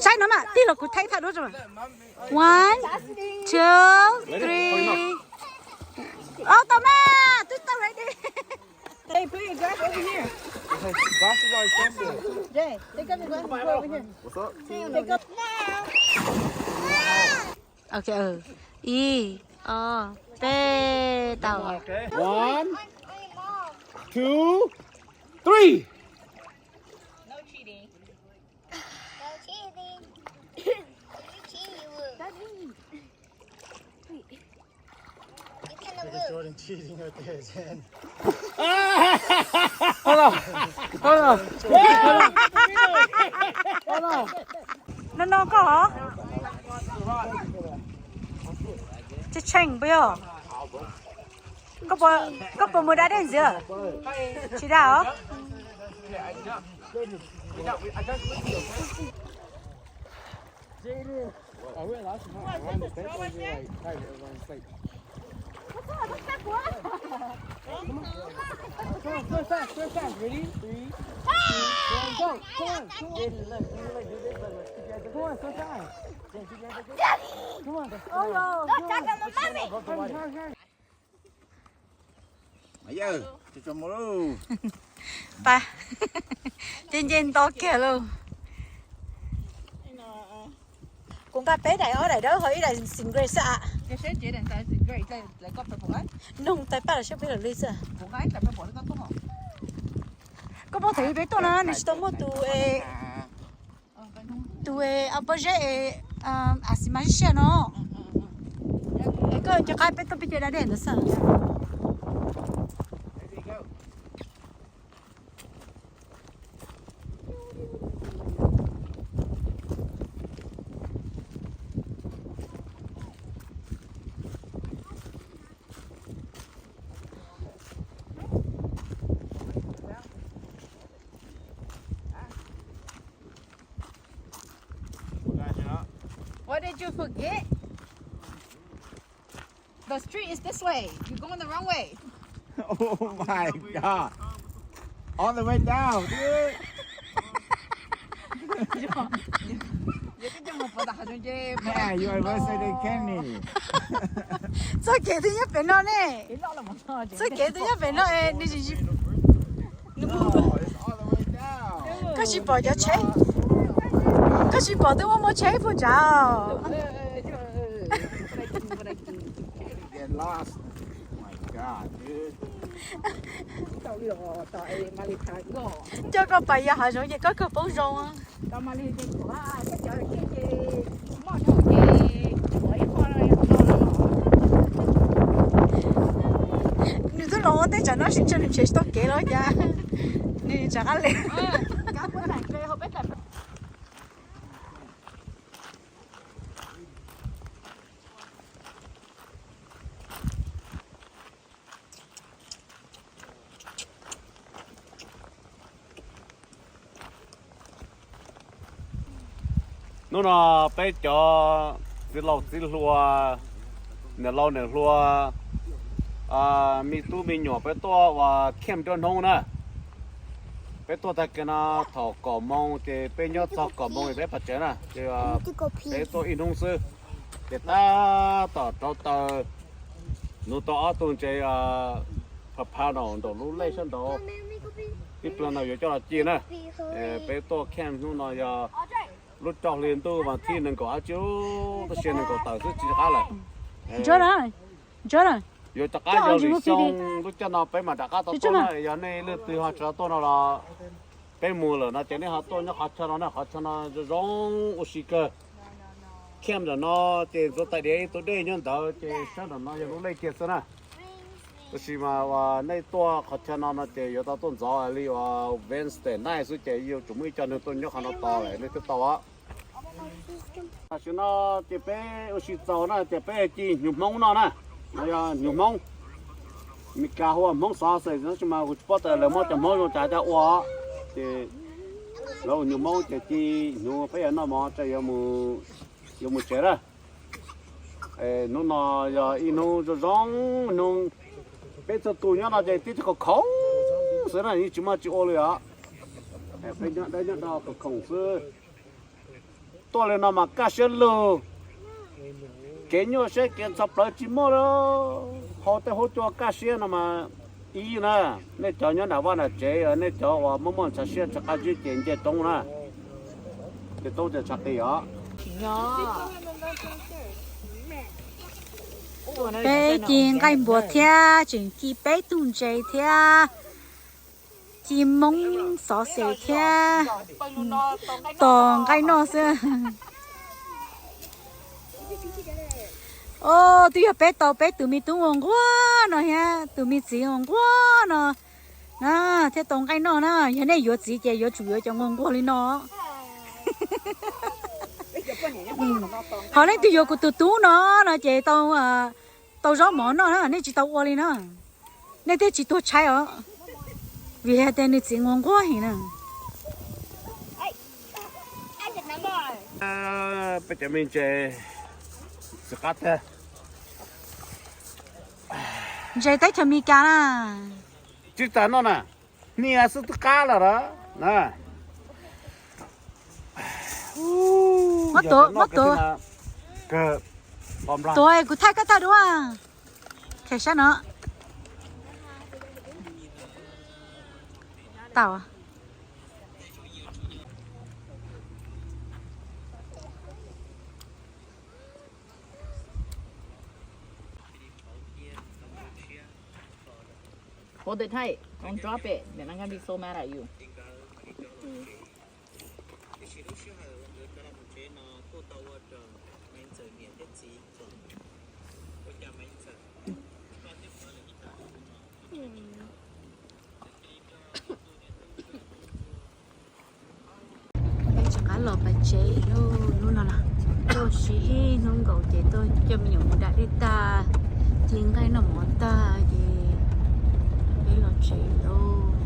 Saib no mas, tij laug, kuv thaij thaj duab rau. One, two, three. Ua tau mas, twb tau ready. Hey, put your glass over here. Glasses are expensive. Jay, take up your glasses and put it over here. What's up? Take up. Ok, ib, ob, peb, tau. One, two, three. No cheating. No cheating. If you cheat, you lose. You're gonna lose. Jordan cheating right there, Jen. Hold on. Hold on. Hold on. No, no, koj hov? Tseem tseem puas yog? Koj puas mus da dej ntxiv? Tsis da os. Come on, swim fast, swim fast. Ready? Three, two, one, go. Come on, come on. Come on, swim fast. Come on. Hurry, hurry, hurry. Pa, ces nce nto kiag lauj. Kuv nqa peb daim, ob daim dawb ho ib daim xim gray xwb a. Noog tais paj los saib peb los li xwb. Koj paub thaum peb tuaj no nws tsis tau muaj tus, tus a pob zeb es a xis mas siab siab no. Es koj cov qab peb tuaj peb cia da dej ntawd xwb. What did you forget? The street is this way. You're going the wrong way. Oh my God. All the way down, dude. Man, you are worse than Kenny. Txoj kev twb nyob pem no ne. Txoj kev twb nyob pem no es nws, nws mus. Koj tsis pom cov tsheb, koj tsis pom twb muaj muaj tsheb puag nrad. Coj koj pas yos hav zoov ces koj kawg poob zoo. Nws twb los ua tej tsam no sib ntshe nws nrhiav tsis tau kev los cas. Nws rov qab li. Hnub no peb cov txiv laus txiv hluas, niam laus niam hluas, me tub me nyuam peb tuaj ua camp nruab hnub na. Peb tuaj tag kis no thaum kaum moos ces peb nyob txog kaum moos es peb pais tsev na. Ces peb tuaj ib hnub xwb. Ces tab tom rauv taws, nuv tau ob tug ntses phav phav no nraum lub lej sab nraud. Tib pliag no yuav coj los ci na. Peb tuaj camp hnub no yog lub rau hli ntuj vas thib nees nkaum dab tsi, tab sis nees nkaum tawm xwb tsis qab lawm. Yuav rov qab yog lwm xyoo lub caij no peb mam rov qab tau tuaj na. Yog nej leej twg ho tsis tau tuaj no los peb mus lawm no ces nej ho tuaj nyob qhov chaw no na, qhov chaw no zoo zoo ua si kawg. Camp ntawm no ces ntxuav tais diav ib tug dej nyob ntawd ces sab nram no yog lub lej kiag xwb na. Tab sis mas uas nej tuaj qhov chaw no no ces yuav tau tuaj ntxov li uas Wednesday night xwb ces yuav tsum muaj ib co neeg tuaj nyob qhov no tos lawm nej thiaj tau os. Tam sim no ces peb ua si txaus na ces peb ci hnyuv Hmoob noj na. No yog hnyuv Hmoob, Meskas hu ua Hmoob xov xwb tab sis mas kuv tsis paub tias lawv muab cov Hmoob zoo cas coj ua. Ces lawv ua hnyuv Hmoob ces ci hnyuv peb yuav noj mov tso yuav mus tsev na. Hnub no yog ib hnub zoo zoo, hnub peb txhua tus nyob no ces twb tsis khoom khoom Xwb na, yeej tsis muaj tsis ua li os. Peb nyob dawb nyob do khoom khoom xwb. Tuaj li no mas kaj siab lug. Kev nyuaj siab kev ntxhov plawv tsis muaj li. Hau tej huab cua kaj siab no mas ib na. Nej cov nyob nram vaj nram tsev, nej cov uas muaj muaj ntxhov siab ntxhov qab zib ces nce roob na. Nce roob ces tshav qis os. Peb ci nqaij npuas thiab tseem ci peb tug ntses thiab ci moob xov xes thiab tos nqaij noj xwb. O, twb yog peb tau peb tus me tub nquag nquag no thiab tus me txiv nquag nquag no na, thiaj tau nqaij noj na. Yog nej yuav txiv ces yuav tsum yuav cov nquag nquag li no. Ho leej twg yuav kuv tus tub no no ces tau, tau zaub mov noj na, nej tsis tau ua li na. Nej thiaj tsis tuag tshaib os, vim hais tias nws txiv nquag nquag heev na. Peb cov me ntses tsis qab tag. Ntses teb chaws Amelikas na. Tsis tas noj na, hnia xwb twb qab lawm na. Muab tuav, muab tuav. Tuav kuv thaij koj tag dua. Khe sab no. Tau. Hold it tight. Don't drop it. They're not gonna be so mad at you. Peb rov qab los pem tsev lawm, hnub no los tuaj ua si ib hnub nkaus ces tuaj coj me nyuam mus da dej tag, ci nqaij noj mov tag ces peb los tsev lawm.